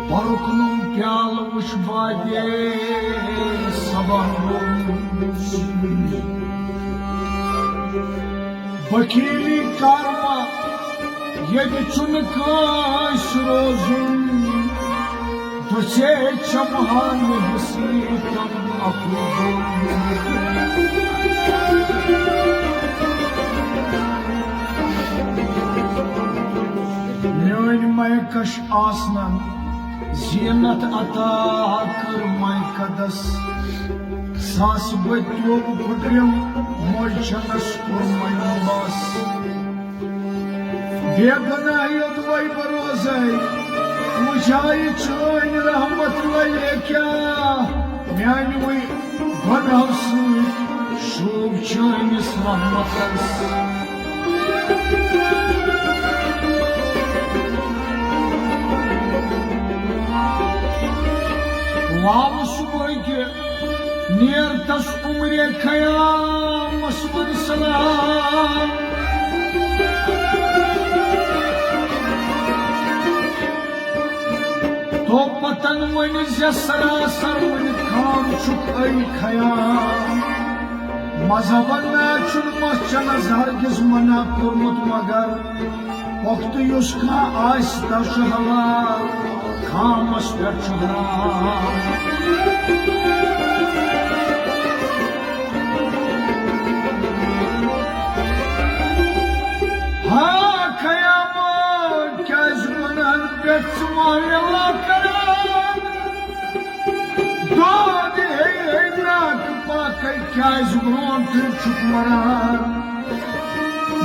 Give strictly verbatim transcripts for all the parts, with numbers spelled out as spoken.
پرُکنُم پیالہٕ وُچھ بادے صبا روز۔ وکیلی کارما ییٚتہِ چھُنہٕ کٲنٛسہِ روزُن۔ دُسے چمہان حسنی تم افروزُن۔ میٲنۍ میکش آسنن زینت عطا کٔر میکدس۔ ساس بٔتیوم پھُٹرِم موج چھنس کوٚر مے مبس۔ بے گناہ یوت وے بروزے وجھائی چٲنۍ رحمت وے کیا میانہِ وے گۄناہو سۭتۍ شوٗب چٲنِس رحمتس۔ واوٕ صبحٲے کہِ نیرتس عمرِ خیامس منٛز سلام۔ تو پتن وۄنۍ زِ سراسر وۄنۍ خام چھُکھ أے خیام۔ مذہبن نہ چھُنہٕ مسجدس ہرگز منع کوٚرمُت، مگر پۄختہٕ یُس کانٛہہ آسہِ، تس چھُ حلال خامس پٮ۪ٹھ چھُ حرام۔ ہا خیامو، کیٛازِ گۄنہن پٮ۪ٹھ ژٕ واویلا کران؟ دود ہے ہے ناکہٕ پاکے، کیٛازِ برونٛٹھٕے چھُکھ مران؟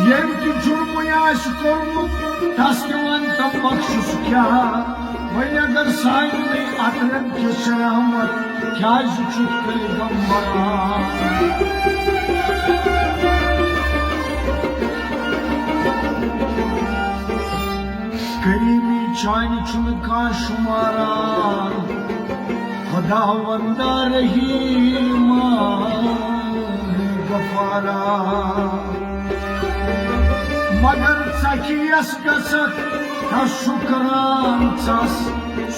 ییٚمۍ تہِ جُرمٕے آسہِ کوٚرمُت، تس تہِ وَن تہٕ بخشُس کیٛاہ؟ وۄنۍ اگر سارنٕے اطرن کِس رحمت، کیٛازِ چھُکھ تیٚلہِ غم مران؟ کریمی چانہِ چھُنہٕ کانٛہہ شُمارا، خداوندا رحیما غفارا۔ مگر ژکھ یس گژھکھ، تس شُکران ژس،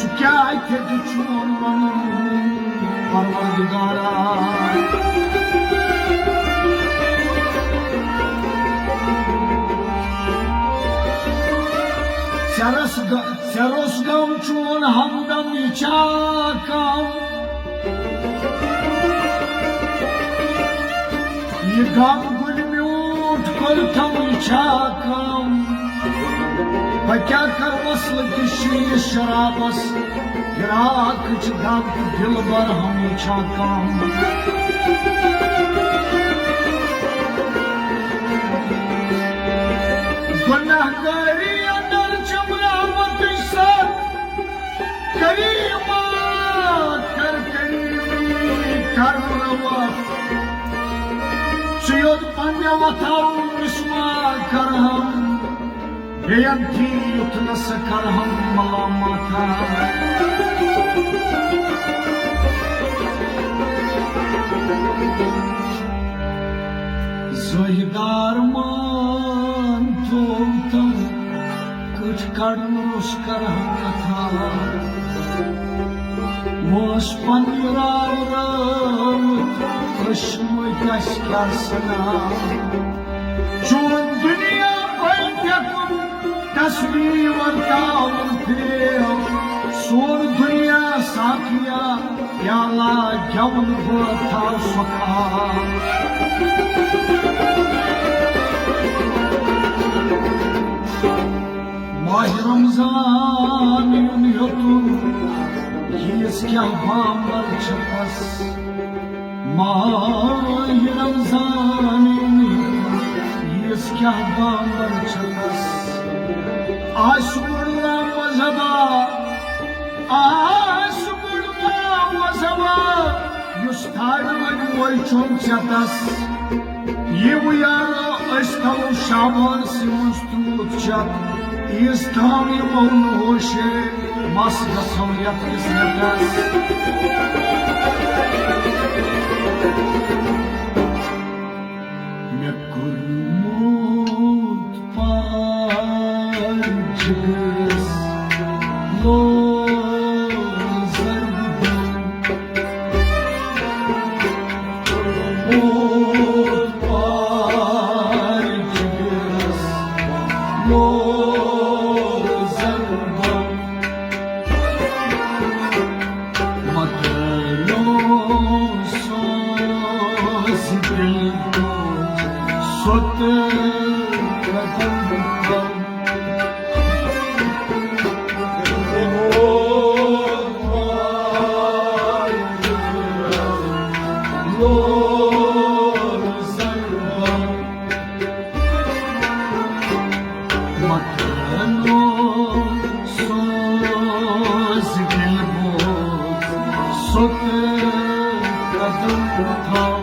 سُہ کیٛاہ تہِ چون ونُن پروردگارا۔ ژےٚ رس گ-، ژےٚ روٚس غم چون ہمدم، یہِ چھا کم؟ یہِ غم گُلہِ میوٗٹھ کوٚلتھم، یہِ چھا کم؟ بہٕ کیٛاہ کرٕ وصلہٕ کِس شیٖرِتھ شرابس؟ فراقٕچ دگ دلبر ہم، یہِ چھا کم؟ گناہگاری اندر چھم رحمتٕچ سر۔ کریما، کر کریمی، کر روا۔ ژٕ یوت پننہِ وتھاو مسما کرہم، بیٚین تھی یُتھ نہٕ سۄ کرہم ملامت۔ زٲہِدار مان تھوو تم کٔٹھۍ کڑنس کرہم کتھا۔ وٲنٛس پننہِ راو رٲوٕتھ أچھ مٔتۍ اَسہِ کیٛاہ سنا۔ چون دُنیا پھٔلۍ پھٮ۪کُن تصویر ورتاوُن فریب۔ سون دُنیا ساقیا پیالہ گٮ۪وُن بٲتھا سۄکھا۔ ماہِ رمضان یُن یوٚتُن، ییٖژ کیٛاہ بامبر چھِ تس۔ ماہِ رمضان یُن یوٚتُن، ییٖژ کیٛاہ بامبر چھِ تس۔ آسہِ ووٚن لا مذہبا، آسہِ ووٚن لا مذہبا، یُس تھاوِ وۄنۍ وۄے چھوٚم ژےٚ تس۔ یِیِو یارو، أسۍ تھاوو شعبان سٕے منٛز تیوٗت چٮ۪تھ، ییٖژ تام یِمو نہٕ ہوشے مس گژھو یتھ کِس رٮ۪تس۔ مےٚ کوٚرمُت پار جگرس لوگ۔ اوس دِل بوز سوٚت قدم تھاو۔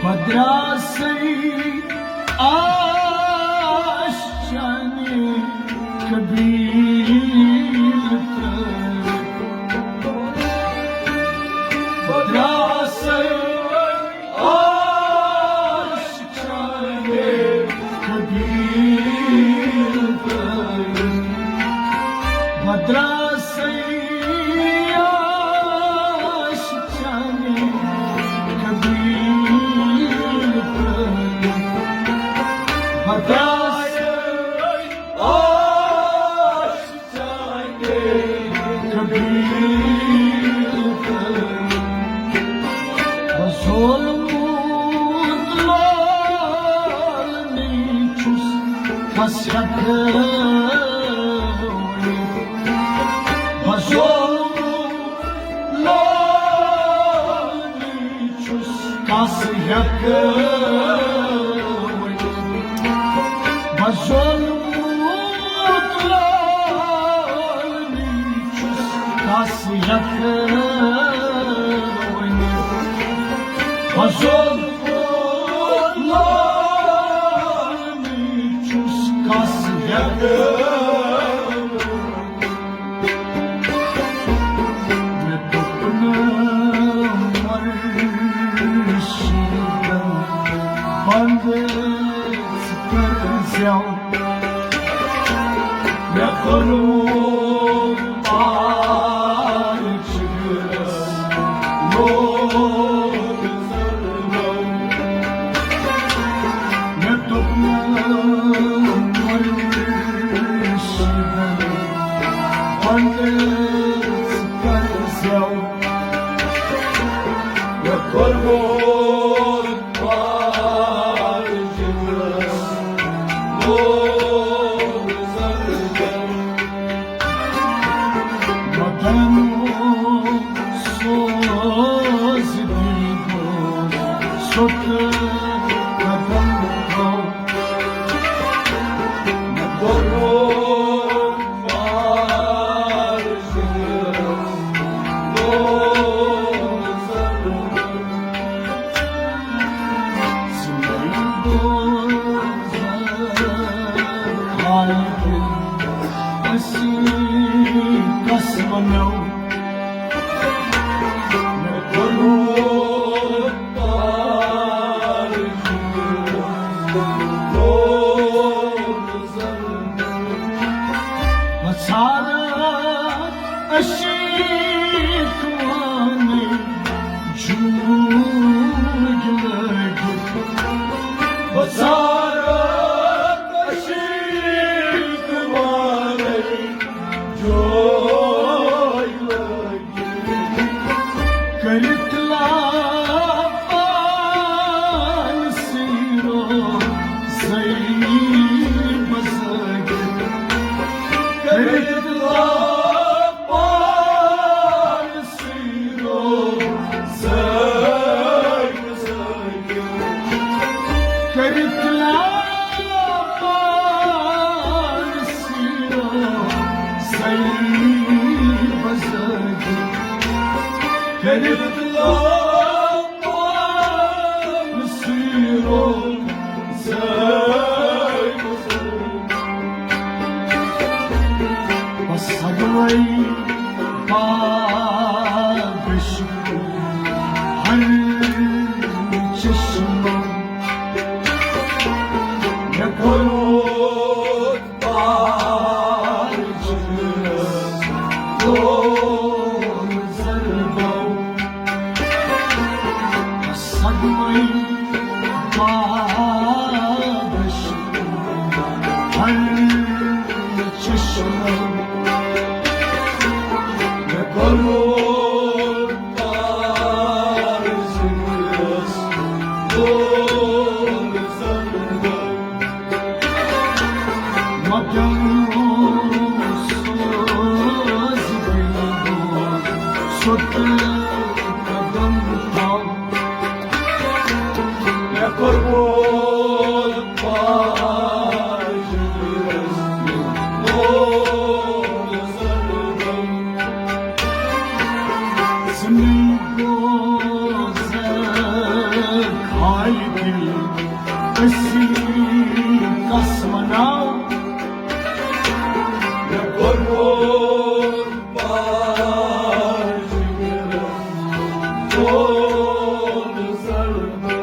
بدراسے آش چانہِ قبیل ترٲوِتھ۔ بدراسے آش چانہِ قبیل ترٲوِتھ۔ بدراسے آش چانہِ قبیل ترٲوِتھ۔ بدراسے آش بہٕ ظولمُت لولنٕے چھُس، کس ہٮ۪کہٕ ؤنِتھ؟ بہٕ ظولمُت لولنٕے چھُس، کس ہٮ۪کہٕ ؤنِتھ؟ بہٕ ظولمُت لولنٕے چھُس، کس ہٮ۪کہٕ ؤنِتھ؟ بہٕ ظولمُت لولنٕے چھُس، کس ہٮ۪کہٕ مےٚ دوٚپ نہٕ مُرشِدن پنٛدٕ ژٕ کٔرۍ زٮ۪و۔ مےٚ کوٚرمُت پار جِگرس لوٚگ ضربو۔ مےٚ دوٚپ نہٕ مُرشِدن پنٛدٕ ژٕ کٔرۍ زٮ۪و۔ مےٚ کوٚرمُت پار جِگرس لوٚگ ضربو۔ مدن سوز دیٖدو سوٚت قدم تھوٚو۔ مےٚ کوٚرمُت پار جِگرس لوٚگ ضربو۔ ژٕ مےٚ بوز حالہِ دِل، أسۍ کس ونو؟ مےٚ کوٚرمُت پار جِگرس لوٚگ ضربو۔ بہٕ ژھارٕ عشیٖق وانٕے جوٗرۍ لٲگِتھ۔ بہٕ ژھارٕ عشیٖق وانٕے جوٗرۍ بس سگوے پادش ہر چشمہ مےٚ کوٚرمُت پار جگرس دول ضربو۔ صدمے پادش ہر چشمہ مےٚ کوٚرمُت پار جگرس دول ضربو۔ مگر سوز دل سوت قدم تھاو۔ مےٚ کوٚرمُت پاش لول ضربو۔ ژٕ نَے گوٚو زٕ خالہِ دِل أسی کس مناو۔ مےٚ کوٚرمُت پاش لول ضربو۔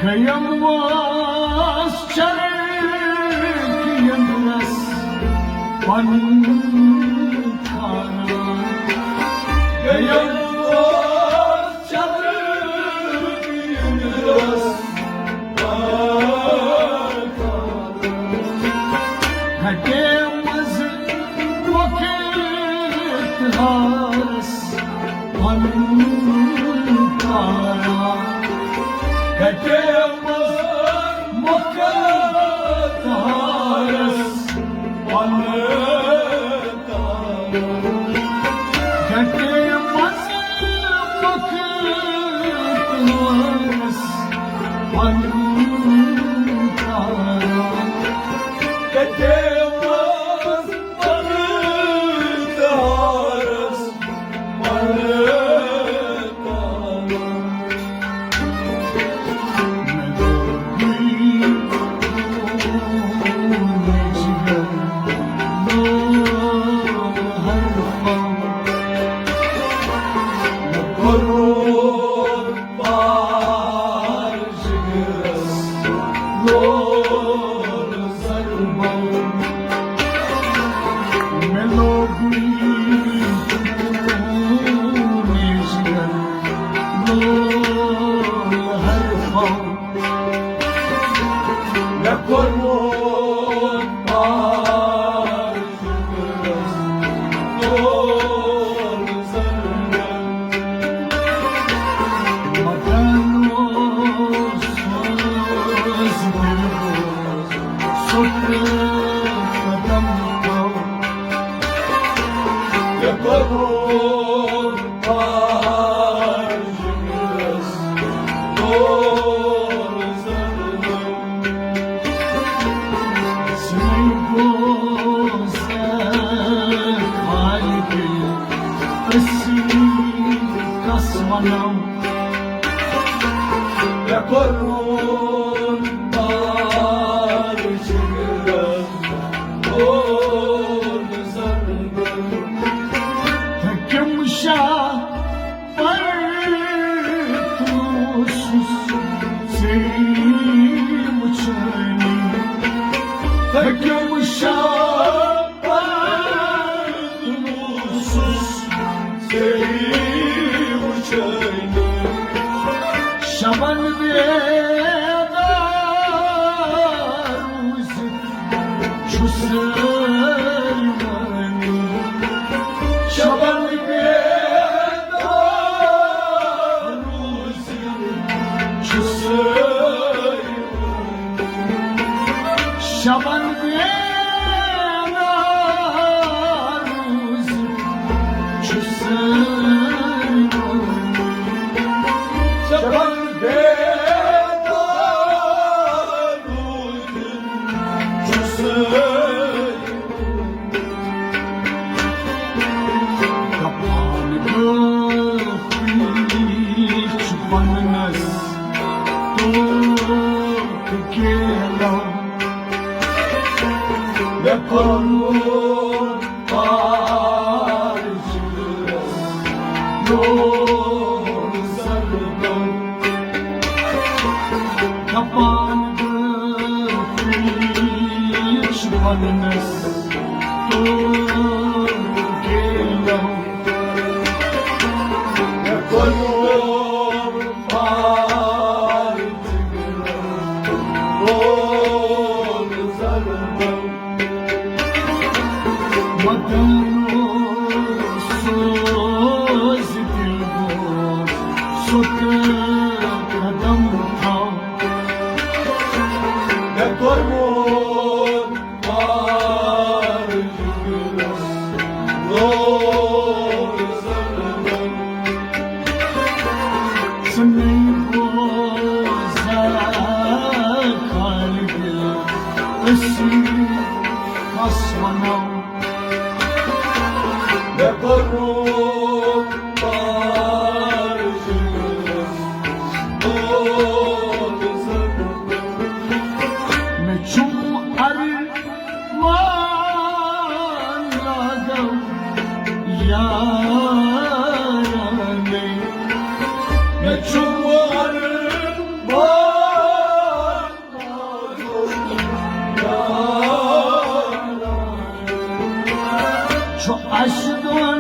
گٔیم واس چرٕکۍ یندرس پنُن کھاران۔ گٔیم واس چرٕکۍ یندرس پنُن کھاران۔ گھٹے منٛز مۄکلِتھ ہارس پنُن تارا۔ گھٹے منٛز مۄکلِتھ ہارس پنُن تارا۔ گھٹے منٛز مۄکلِتھ ہارس پنُن تارا۔ گھٹے منٛز مۄکلِتھ ہارس مےٚ لوگُے نیشیَن لول ہر پھل۔ مےٚ کوٚرمُت پاش لول ضربو۔ مگر سوز دل سوت قدم تھاو۔ مےٚ کوٚرمُت پاش جگرس دول ضربو۔ ژٕ نَے گوٚو زٕ خالہِ دِل أسی کس ونو۔ مےٚ کوٚرمُت پاش جگرس دول ضربو۔ حکیم شاہ پرتوسُس ژےٚ وٕچھٲنی۔ حکیم شاہ پرتوسُس ژےٚ وٕچھٲنی۔ شبن بیدار روٗزِتھ چھُس روٲنی۔ شبن بیدار روٗزِتھ چھُس روٲنی۔ شبن بیدار روٗزِتھ چھُس روٲنی۔ شبن بیدار روٗزِتھ چھُس روٲنی۔ دپان گوٚو کیلو، مےٚ کوٚرمُت پار جِگرس لوٚر زردو۔ دپان تہٕ پیٖش پننس تہٕ کیلو۔ مےٚ کوٚرمُت پار لوٚر زردو۔ وطن سوز دل گوٚو سُہ تہٕ قدم تھاو۔ مےٚ کوٚرمُت پار جِگرس لوٚر زردو۔ ژٕ نَے بوزان خالق، أسۍ کس ونو؟ مےٚ کوٚرمُت پار جِگرس لوٚر زردو۔ مےٚ چھُم ارمان لاگو یارانٕے۔ مےٚ چھُم ارمان لاگو یارانٕے۔ چھُ اَسہِ دۄن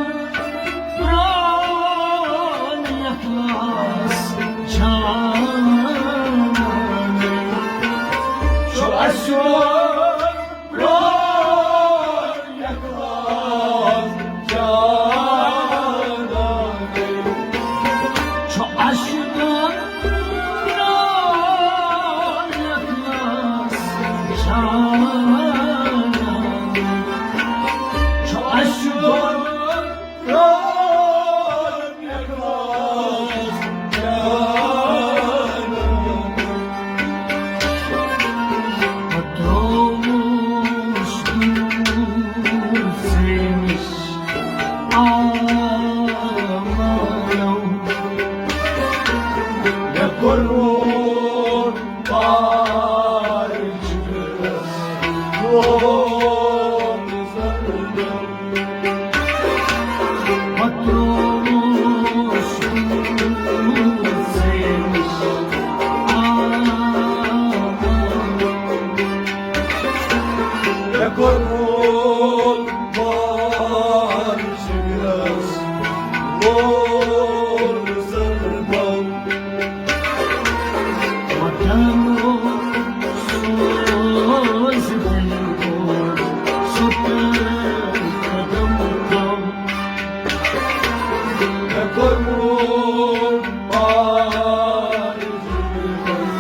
پرٛون اخلاص جانٕے۔ چھُ اَسہِ دۄن پرٛون اخلاص جانٕے۔ چھُ اَسہِ دۄن پرٛون اخلاص جانٕے۔ چھُ اَسہِ دۄن کوٚرمُت پار جِگرس لوٚر زردو۔ پتہٕ ترٛووُس زینس آمُت۔ مےٚ کوٚرمُت پار جِگرس لوٚر زردو۔ وطن سوز دل گوٚو سُہ تہٕ قدم تھاو۔ مےٚ کوٚرمُت پار جِگرس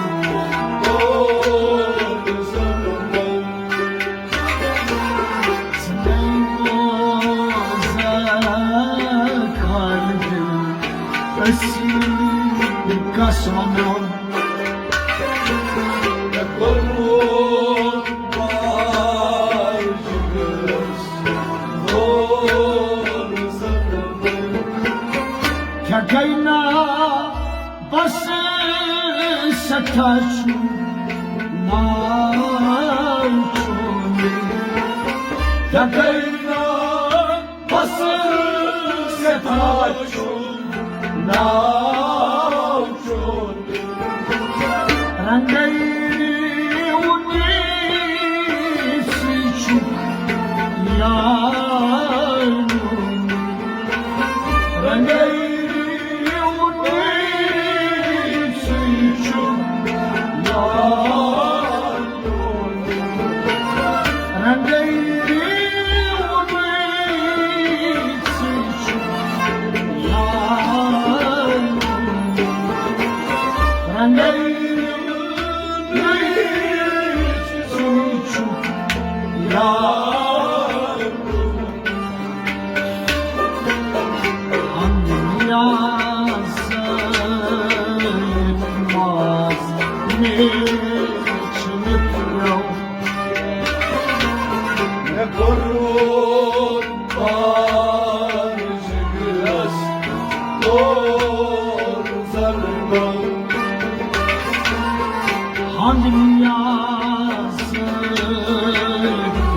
لوٚر زردو۔ أسۍ کس ونو؟ مےٚ کوٚرمُت پار جِگرس لوٚر زردو۔ کیٛاہ گٔے نا بس سٮ۪ٹھاہ چھُ ناو چون۔ کیٛاہ گٔے نا بس سٮ۪ٹھاہ چھُ ناو چون۔ رنگے وُنی سی چھُ یار میون۔ رنگے وُنی سی چھُ یار میون۔ رنگے وُنی سی چھُ یار میون۔ رنگے مےٚ کوٚرُن پار جِگرس کوٚر زردو۔ اندنیاز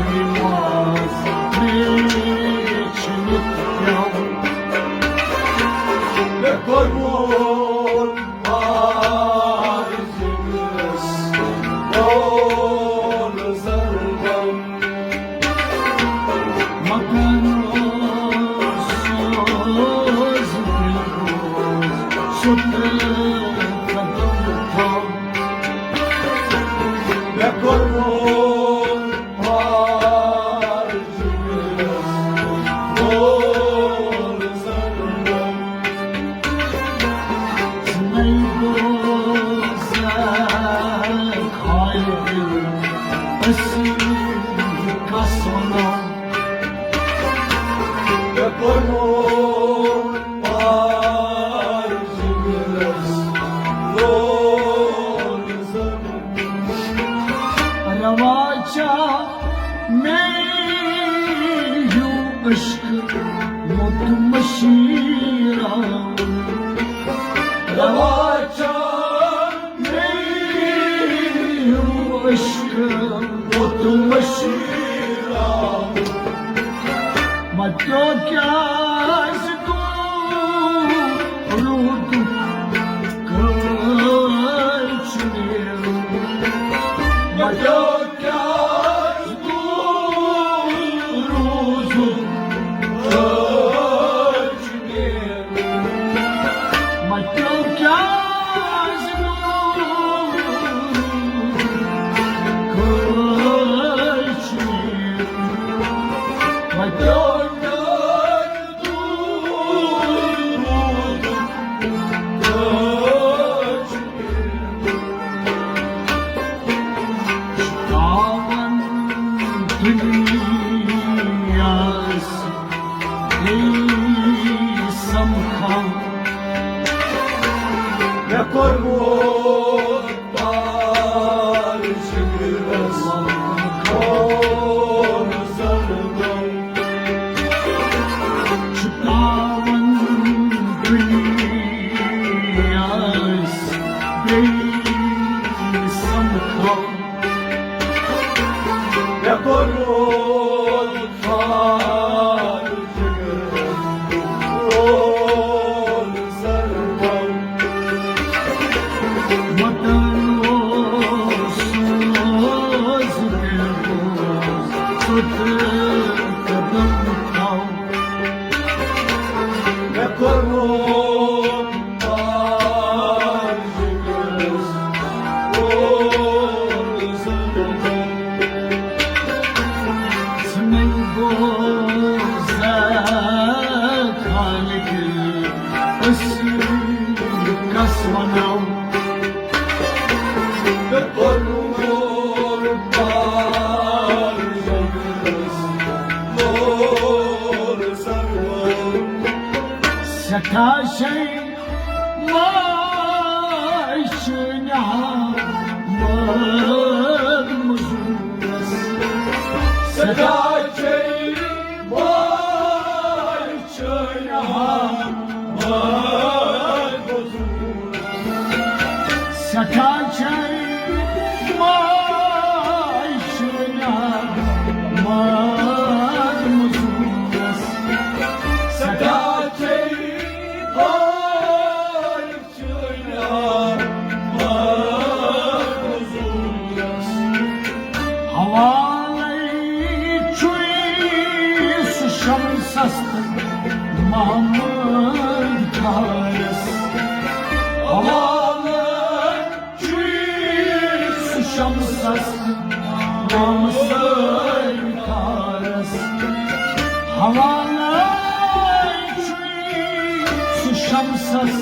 پیماز میچھ نتیاو مےٚ کوٚرمُت پار زِنس گول زردم۔ مکان اوس سُہ تہٕ قدم تھاو۔ مےٚ کوٚرمُت پار زِنس گول زردم۔ ژھٕنے دوزخ ہاوِ دِل، أسۍ کس ونو؟ مےٚ کوٚرمُت پار زِنس گول زردم۔ روا چھا مےٚ ہیوٗ عشق مُت مٔشیٖرا؟ روا چھا مےٚ ہیوٗ عشق مُت مٔشیٖرا؟ مَتیو کیٛازِ دوٗر روٗدُکھ کٲلۍ چھُ نیرُن؟ مَتیو کیٛازِ دوٗر روٗدُکھ کٲلۍ چھُ نیرُن؟ مَتیو کیٛازِ دوٗر کٲلۍ چھُ نیرُن؟ مَتیو کیٛازِ دوٗر روٗدُکھ کٲلۍ چھُ نیرُن؟ چھُکاوان دُنیاہَس بیٚیہِ سَمکھان۔ مےٚ کوٚرمُت پار جِگرَس گول زردم۔ چھُکاوان دُنیاہَس بیٚیہِ سَمکھان۔ مےٚ کوٚرمُت پار جِگرَس گول زردم۔ وطن اوس سوز دِل اوس، سُہ تہِ قدم تھاو۔ مےٚ کوٚرمُت پار جِگرَس گول زردم۔ ژھٕنَے بوزا خالق أسۍ کَس وَنو؟ مےٚ کوٚرمُت پار جِگرَس گول زردم۔ سٮ۪ٹھاہ چھے واے چھُ نہا مٲد مٔزوٗرَس۔ سٮ۪ٹھاہ چھے واے چھُ نہا مٲد مٔزوٗرَس۔ سٮ۪ٹھاہ چھے واے چھُ نہا مٲد مٔزوٗرَس۔ سٮ۪ٹھاہ چھے واے حوالَے چھُے سُہ شمسَس تہٕ محمد کھارَس۔ حوالَے چھُے سُہ شمسَس محمد کھارَس۔ حوالَے چھُے سُہ شمسَس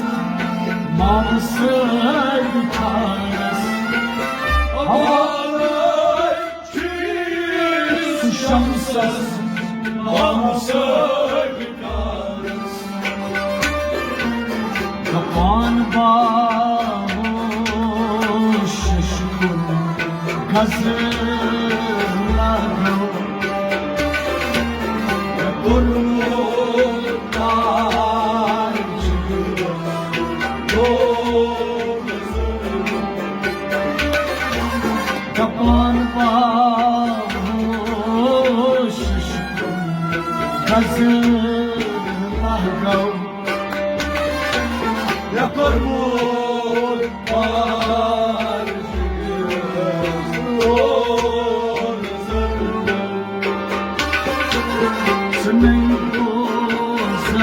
محمد کھارَس۔ حوالَے چھُے سُہ شمسَس محمد کھارَس۔ دپان باہوش ششکُن غزل لگو۔ مےٚ کوٚرمُت تاج۔ گول زردم۔ دپان باہوش عشقُن غزل لہگو۔ مےٚ کوٚرمُت پار ژٕ نَے بوزکھ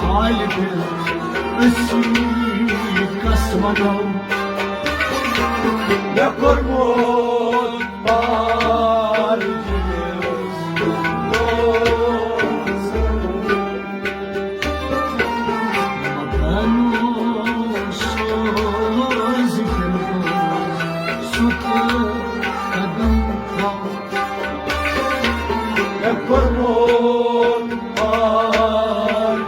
حالہِ دِل، أسی کس وَنو۔ مےٚ کوٚرمُت پار مےٚ کوٚرمُت پار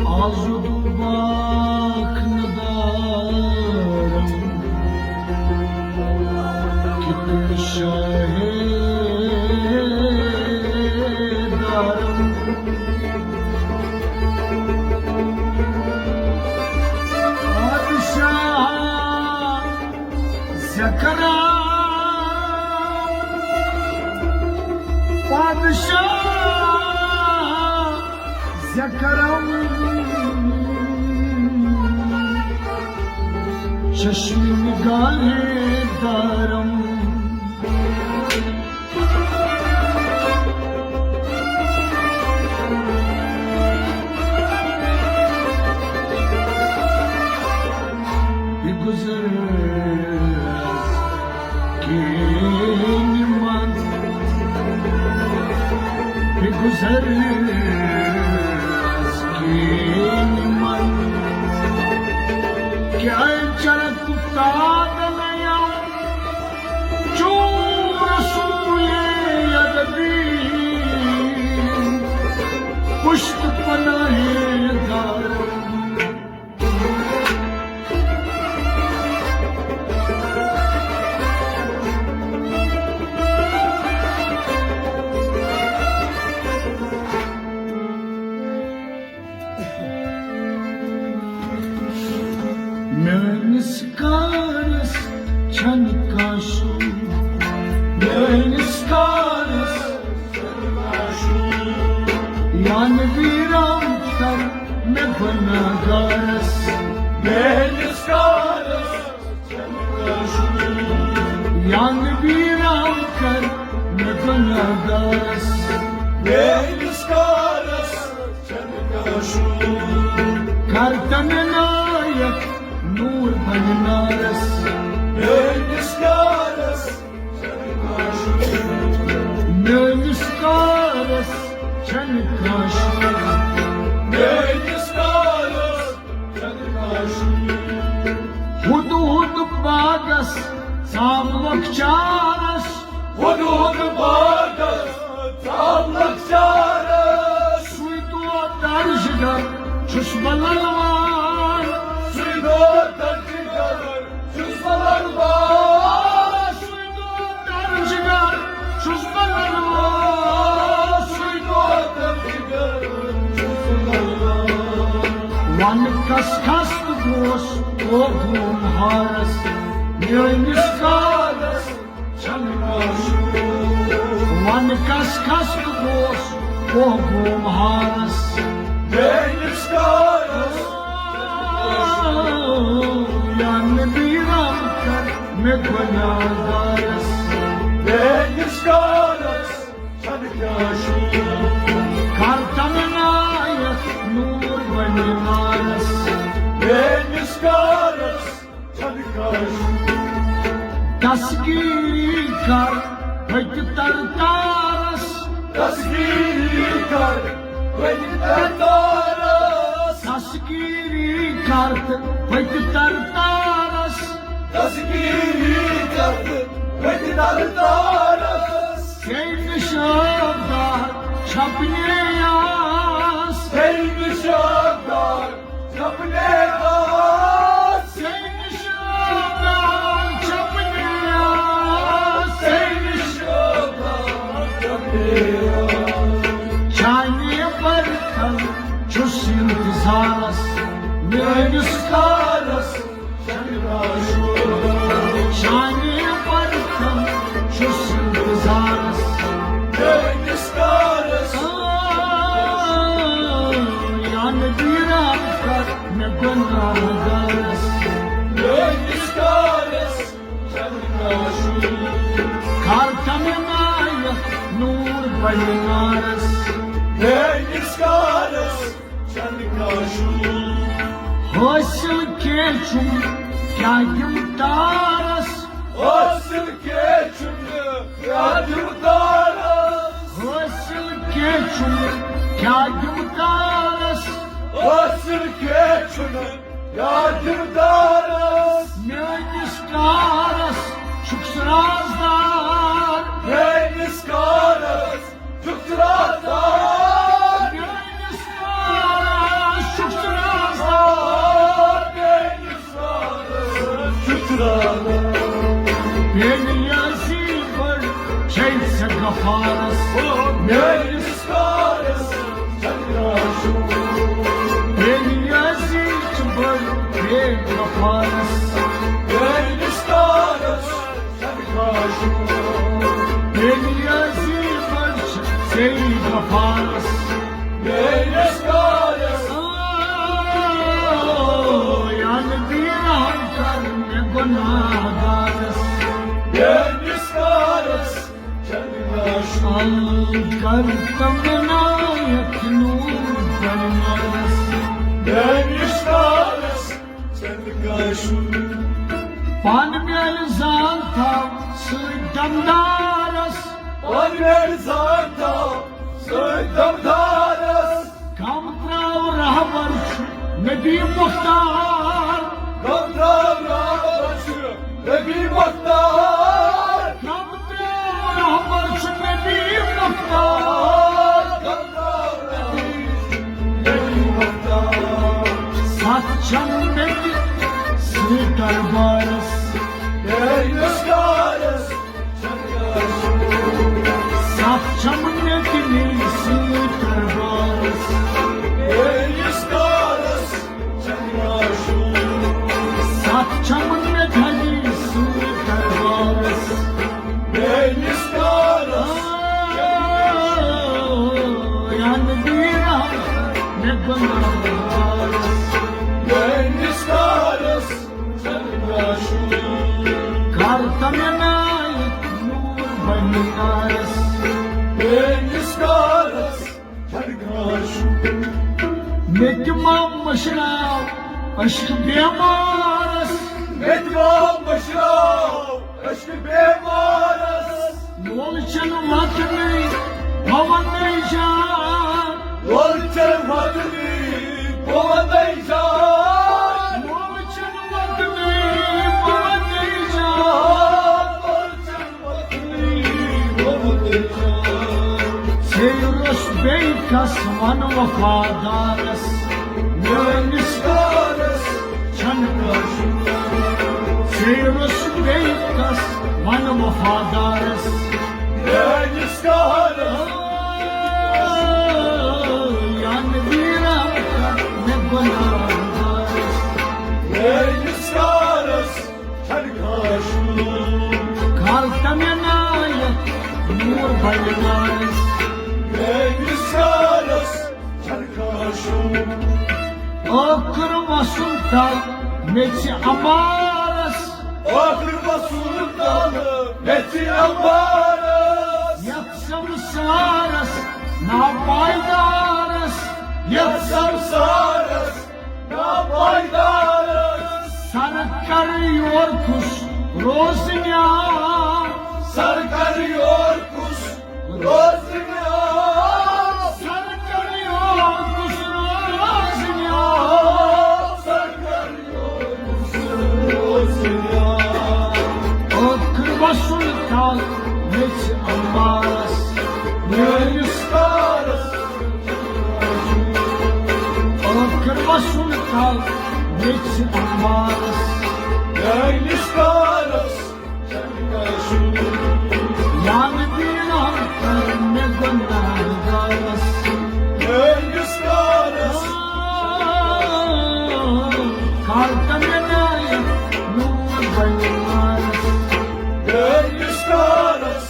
آزُد باخنہٕ دارم کِتُن شاہے دارم۔ پادشاہ زکرا پادشاہ زکرم چشم نگاہ دارم۔ بگذر کینہِ من، بگذر از کینہِ من، کیٛازِ چرت تادنیا چون رسول عربی پشت پناہ دارم۔ میٲنِس کارس چھنہٕ کانٛہہ شوٗب، میٲنِس کارس یعنی ویران کر مےٚ گۄناہگارس۔ میٲنِس کارس یعنی ویران کر مےٚ گۄناہگارس۔ میٲنِس کارس کر تن عنایت نور بنہِ نارس۔ میٲنِس کارس میٲنِس کارس چھنہٕ کانٛہہ شوٗب۔ میٲنِس کارس چھنہٕ کانٛہہ شوٗب۔ ہُدٕ ہُدٕ باغس ژاو لۄکچارس۔ ہُدٕ ہُدٕ باغس ژاو لۄکچارس۔ سُے دۄہ درجہِ گر چھُس بہٕ للوان۔ سُے دۄہ درجہِ گر چھُس بہٕ للوان۔ سُے دۄہ درجہِ گر چھُس بہٕ للوان۔ سُے دۄہ درجہِ گر چھُس بہٕ للوان۔ ونہٕ کس کس تہٕ گوس اوگوم ہارس۔ میٲنِس کارس چھنہٕ کانٛہہ شوٗب۔ من کس کس تہٕ گوس کوہ گوم ہارس۔ میٲنِس کارس۔ یا نبی رحم کر مےٚ گۄناہگارس۔ میٲنِس کارس چھنہٕ کانٛہہ شوٗب۔ کر تمنایت نور بنہِ نارس۔ میٲنِس کارس چھنہٕ کانٛہہ شوٗب۔ دستگیری کر ہوٚتہِ ترتارس۔ دستگیری کر ہوٚتہِ ترتارس۔ دستگیری کر تہٕ ہوٚتہِ ترتارس۔ دستگیری کر تہٕ ہوٚتہِ ترتارس۔ زینہِ شوبدار چھپنے آس۔ زینہِ شوبدار چھپنے آس۔ زینہِ شوبدار چھپنے آس۔ زینہِ شوبدار چھپنے آس۔ چانے برتن چھُس انتظارس۔ میٲنِس کارس شانے برتن چھُس انتظارس۔ میٲنِس کارس۔ آ، یا نبی رحم کر مےٚ گۄناہگارس۔ میٲنِس کارس۔ کر تمہِ نایت نور بنہِ نارس۔ میٲنِس کارس۔ چھنہٕ کانٛہہ شوٗب۔ حٲصِل کینٛہہ چھُم، کیٛاہ دِمہٕ تارس؟ حٲصِل کینٛہہ چھُم، کیٛاہ دِمہٕ تارس؟ حٲصِل کینٛہہ چھُم، کیٛاہ دِمہٕ تارس؟ حٲصِل کینٛہہ چھُم، کیٛاہ دِمہٕ تارس؟ میٲنِس کارس چھُکھ ژٕ رازدار۔ میٲنِس کارس چھُکھ ژٕ رازدار۔ میٲنِس کارس چھُکھ ژٕ رازدار۔ میٲنِس کارس چھُکھ ژٕ رازدار۔ بے نیازی بٔڑ چھے ژےٚ غفارس۔ میٲنِس کارس چھَنہٕ کانٛہہ شوٗب۔ بے نیازی چھِ بٔڑ بے غفارس۔ میٲنِس کارس۔ بے نیازی بڑ چھِ ژے غفارس۔ میٲنِس کارس۔ آ، یا نبی رحم کر مےٚ گۄناہگارس۔ میٲنِس کارس۔ آ، کر تمنایت نور بنارس۔ میٲنِس کارس۔ پان میلہِ زان تھاو سۭتۍ دمدارس۔ پان میلہِ زان تھاو سۭتۍ دمدارس۔ کم تراو رہبر چھُ نبی مختار۔ کم تراو رہبر چھُ نبی مختار۔ کم تراو رہبر چھُ نبی مختار۔ کم تراو رہبر چھُ نبی مختار۔ ستھ چھم مےٚ تہِ سۭتۍ دربارس۔ میٲنِس کارس۔ ستھ چھم مےٚ تہِ مےٚ سۭتۍ دربارس۔ میٲنِس کارس۔ ستھ چھم مےٚ تہِ مےٚ سۭتۍ دربارس۔ میٲنِس کارس۔ یا نبی رحم، مےٚ گۄناہگارس۔ میٲنِس کارس۔ کر تمنایت نور بنارس۔ میٲنِس کارس۔ مےٚ تہِ ما مٔشراو عشق بیمارس۔ مےٚ تہِ ما مٔشراو عشق بیمارس۔ مول چھُنہٕ وطنٕے، بہٕ وَنَے جان۔ مول چھُنہٕ وطنٕے، بہٕ وَنَے جان۔ مول چھُنہٕ وطنٕے، بہٕ وَنَے جان۔ مول چھُنہٕ وطنٕے، بہٕ وَنَے جان۔ ژےٚ روٚس بیٚیہِ کس وَن وفادارس۔ میٲنِس کارس۔ چھنہٕ کٲشُر۔ ژیٖرس بیٚیہِ کس ونہٕ وفادارس۔ میٲنِس کارس۔ یا نبی رحمت مےٚ گۄناہگارس۔ میٲنِس کارس چھنہٕ کٲشُر۔ کر تمنایت نور بنیارس۔ میٲنِس یارس چھنہٕ کانٛہہ شوٗب۔ ٲخٕر وسُن تل میٚژِ امبارس۔ ٲخٕر وسُن تل میٚژِ امبارس۔ یتھ سمسارس ناپایدارس۔ یتھ سمسارس ناپایدارس۔ سر کر یور کُس روزنیار۔ سر کر یور کُس روزنیار۔ سر کر یور کُس روزنیار۔ سر کر یور کُس روزنیار۔ ٲخٕر وسُن تل میٚژِ امبارس۔ میٲنِس یارس ٲخٕر وسُن تل میٚژِ امبارس۔ میٲنِس یارس چھنہٕ کانٛہہ شوٗب۔ یاد پیٖرم کر مےٚ گۄناہگارس۔ میٲنِس یارس کر تہٕ مےٚ نایت نور بنیارس۔ میٲنِس یارس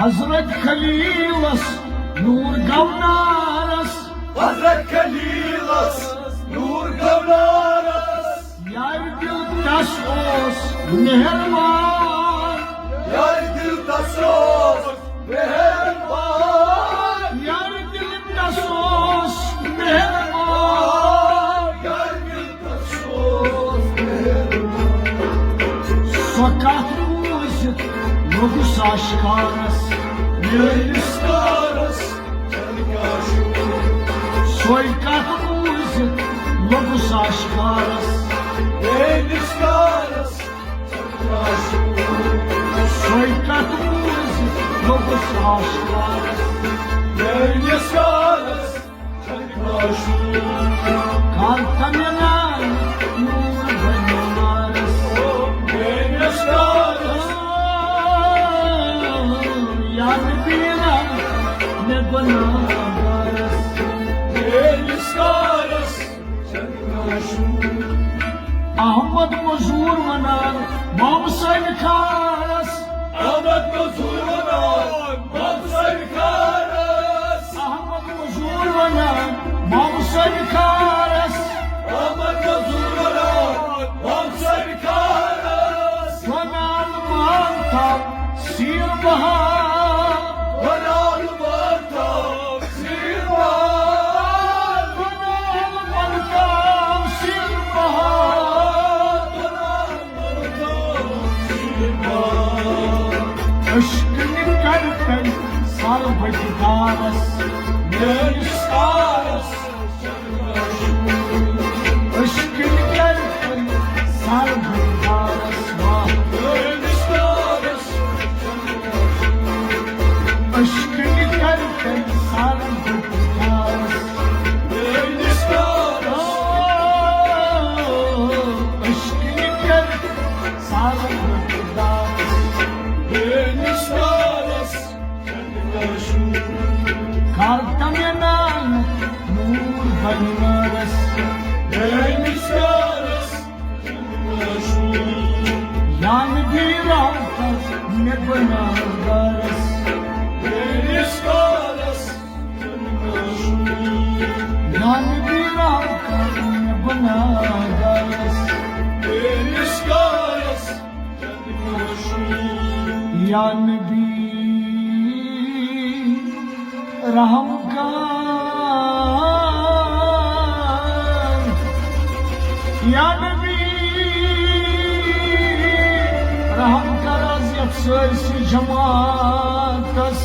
حضرت خلیلس نور گونارس۔ حضرت خلیلس نور گونارس۔ یار دل تس اوس مہربان۔ یار دل تس اوس مہربان۔ یار دل تس اوس مہربان۔ یار دل تس اوس مہربان۔ سۄ کتھ بوٗزِتھ لوٚگُس آشکارس۔ میٲنِس یارس چھنہٕ کانٛہہ شوٗب۔ سۄے کتھ بوٗزِتھ لوٚگُس آشکارس۔ میٲنِس یارس چھنہٕ کانٛہہ شوٗب۔ سۄے کتھ بوٗزِتھ لوٚگُس آشکارس۔ میٲنِس یارس کر تہٕ مےٚ نایت نور بنیارس۔ میٲنِس یارس۔ یاد پیٖرم مےٚ گۄناہگارس۔ میٲنِس یارس۔ احمد مزور ونان مامہٕ سٕنٛدِ خارس۔ احمد مزور ونان مامہٕ سٕنٛدِ خارس۔ احمد مزور ونان مامہٕ سٕنٛدِ خارس۔ احمد مزور ونان مامہٕ سٕنٛدِ خارس۔ ونان مان تھاو سیر بہار۔ ونان مان تھاو سیر بہار۔ ونان مان تھاو سیر بہار۔ عشقٕنۍ کر تٔمۍ سر بٔٹھۍ دارس۔ میٲنِس یارس۔ عشقٕنۍ کر تٔمۍ سر بٔٹھۍ دارس۔ واہ۔ میٲنِس یارس۔ عشقٕنۍ کر تٔمۍ سر بٔٹھۍ دارس۔ میٲنِس یارس۔ عشقٕنۍ کر سر بٔٹھۍ دارس۔ میٲنِس یارس۔ کر تہٕ مےٚ نایت نور بنیارس۔ میٲنِس یارس۔ یا نبی رحم کر مےٚ گۄناہگارس۔ میٲنِس یارس۔ یا نبی رحم کر مےٚ گۄناہگارس۔ میٲنِس یارس۔ یا نبی رحم کر، یا نبی رحم کر، از یتھ سٲرسٕے جماعتس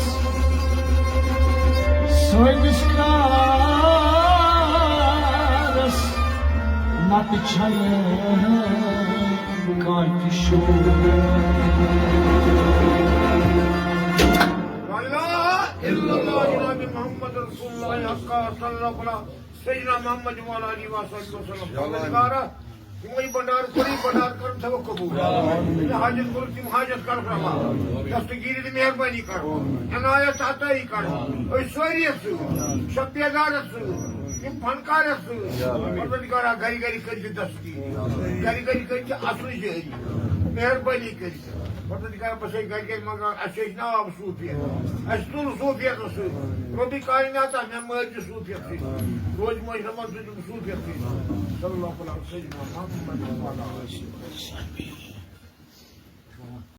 سٲنِس کارس نتہٕ چھنہٕ کانٛہہ تہِ شوٗب۔ لا الہ الا اللہ جناب محمد رسول اللہ حق صلی اللہ علیہ سیدنا محمد وعلی آلہ وصحبہ وسلم۔ پروردگارا، یِمو یہِ بنڈار کوٚر، یہِ بنڈار کٔرِن تھٲوُکھ قبوٗل۔ یہِ حاجت کوٚرُکھ، تِم حاجت کَرُکھ روا۔ دستگیٖری تہٕ مہربٲنی کَر۔ عنایت عطٲیی کَر۔ أسۍ سٲری یَتھ سۭتۍ، شب بیدار یَتھ سۭتۍ، یِم فنکار یَتھ سۭتۍ۔ پروردگارا، گَرِ گَرِ کٔرۍ زِ دستگیٖری۔ گَرِ گَرِ کٔرۍ زِ اَصلٕچ جٲری۔ مہربٲنی کٔرِتھ۔ پتہٕ تہِ کرٕ بہٕ سَے گرِکٮ۪ن منٛگان، اَسہِ چھِ ہیٚچھناو صوٗفیت، اَسہِ تُل صوٗفیتَس سۭتۍ۔ رۄبِ کایناتہ مےٚ مٲرۍ زِ صوٗفیت سۭتۍ، روزِ مٲلۍ رحمان ژٕ دِم صوٗفیت سۭتۍ۔ صلی اللہ علیہ وسلم۔